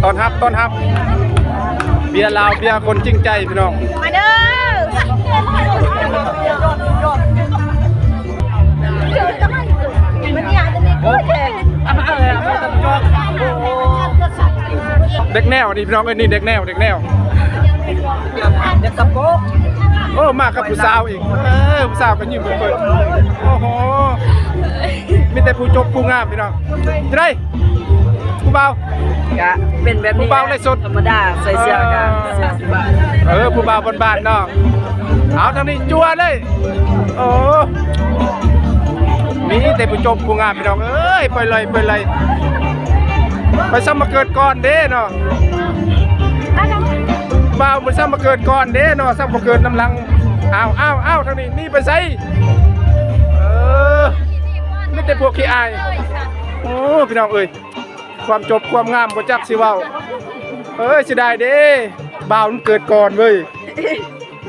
ຕ້ອນຮັບ ຕ້ອນຮັບ ເບຍລາວ ເບຍຄົນຈິງໃຈ ພີ່ນ້ອງ ມາເດີ ເດັກແນວ ອັນນີ້ ພີ່ນ້ອງເອີຍ ນີ້ເດັກແນວ ເດັກແນວ ໂອ້ ມາກັບຜູ້ສາວອີກ ເອີ ຜູ້ສາວກໍຍິ້ມເປີດ ໂອ້ໂຫ ມີແຕ່ຜູ້ຈົບຜູ້ງາມ ພີ່ນ້ອງ ຈັ່ງໃດ ຜູ້ບ່າວ ກະເປັນແບບນີ້ ຜູ້ບ່າວໄລຟ໌ສົດ ທຳມະດາ ໃສ່ເສື້ອກະ ອ່າ ເສື້ອສີຟ້າ ເອີ ຜູ້ບ່າວບ້ານໆເນາະ ເອົາ ທາງນີ້ຈົວເລີຍ ໂອ້ ມີແຕ່ຜູ້ຈົບຜູ້ງາມ ພີ່ນ້ອງເອີຍ ໄປເລີຍ ໄປເລີຍ ໄປຊ້ຳມາເກີດກ່ອນເດ້ເນາະ ບ່າວບໍ່ຊ້ຳມາເກີດກ່ອນເດ້ເນາະ ຊ້ຳມາເກີດນຳຫຼັງ ອ້າວ ອ້າວ ອ້າວ ທາງນີ້ໜີໄປໃສ ເອີ ມີແຕ່ພວກຂີ້ອາຍ ໂອ້ ພີ່ນ້ອງເອີຍ ຄວາມຈົບຄວາມງາມບໍ່ຈັກຊິເວົ້າ ເອີຍ ເສຍດາຍເດ້ ບ່າວມັນເກີດກ່ອນເວີຍ